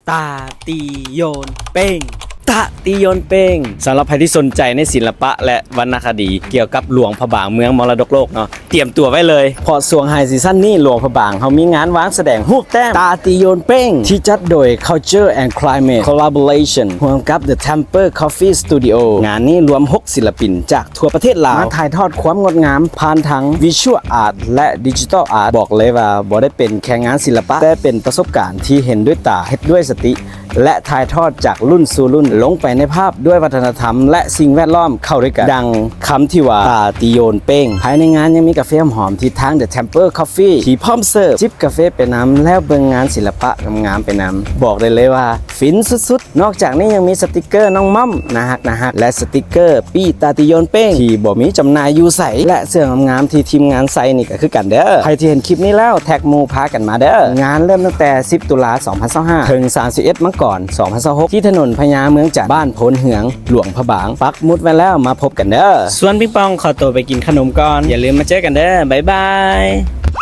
ຕາຕີໂຍນເປ້ງ ຕາຕີໂຍນເປ້ງ ສຳລັບໃຜທີ່ສົນໃຈໃນສິລະປະ ແລະ ວັນນະຄະດີກ່ຽວກັບຫຼວງພະບາງ ເມືອງມໍລະດົກໂລກເນາະ ຕຽມຕົວໄວ້ເລີຍ ເພາະຊ່ວງໄຮຊີຊັນນີ້ ຫຼວງພະບາງເຮົາມີງານວາງສະແດງຮູບແຕ້ມຕາຕີໂຍນເປ້ງ ທີ່ຈັດໂດຍ Culture and Climate Collaboration ຮ່ວມກັບ The Temple Coffee Studio ງານນີ້ລວມຫົກສິລະປິນຈາກ ທົ່ວປະເທດລາວ ມາຖ່າຍທອດຄວາມງົດງາມຜ່ານທາງ Visual Art ແລະ Digital Art ບອກເລີຍວ່າບໍ່ໄດ້ເປັນແຄ່ງານສິລະປະ ແຕ່ເປັນປະສົບການທີ່ເຫັນດ້ວຍຕາ, ເຮັດດ້ວຍສະຕິ ແລະ ຖ່າຍທອດຈາກລຸ້ນສູ່ລຸ້ນ ລົງໄປໃນພາບດ້ວຍວັດທະນະທຳ ແລະ ສິ່ງແວດລ້ອມເຂົ້າດ້ວຍກັນ. ດັ່ງຄຳທີ່ວ່າ ຕາຕີໂຍນເປ້ງ. ພາຍໃນງານຍັງມີກາເຟຫອມໆທີ່ທາງ The Temple Coffee ທີ່ພ້ອມເສີບ. ຈິບກາເຟໄປນຳ ແລ້ວເບິ່ງງານສິລະປະງາມໆໄປນຳ. ບອກໄດ້ເລີຍວ່າ ຟິນສຸດໆ. ນອກຈາກນີ້ຍັງມີສະຕິກເກີນ້ອງມ່ອມໜ້າຮັກໆ ແລະ ສະຕິກເກີປີ້ຕາຕີໂຍນເປ້ງ ທີ່ບໍ່ມີຈຳໜ່າຍຢູ່ໃສ ແລະ ເສື້ອງາມໆທີ່ທີມງານໃສ່ນີ້ກໍຄືກັນເດີ້. ໃຜທີ່ເຫັນຄລິບນີ້ແລ້ວ ແທັກໝູ່ພາກັນມາເດີ້. ງານເລີ່ມຕັ້ງແຕ່ສິບຕຸລາສອງພັນຊາວຫ້າ ເຖິງສາມສິບເອັດມັງກອນສອງພັນຊາວຫົກ ທີ່ຖະໜົນພະຍາເມືອງຈັນ ບ້ານໂພນເຮືອງ ຫຼວງພະບາງ. ປັກໝຸດໄວ້ແລ້ວ ມາພົບກັນເດີ້. ສ່ວນປິງປອງຂໍຕົວໄປກິນຂະໜົມກ່ອນ ຢ່າລືມມາເຈີກັນເດີ້. ບາຍບາຍ.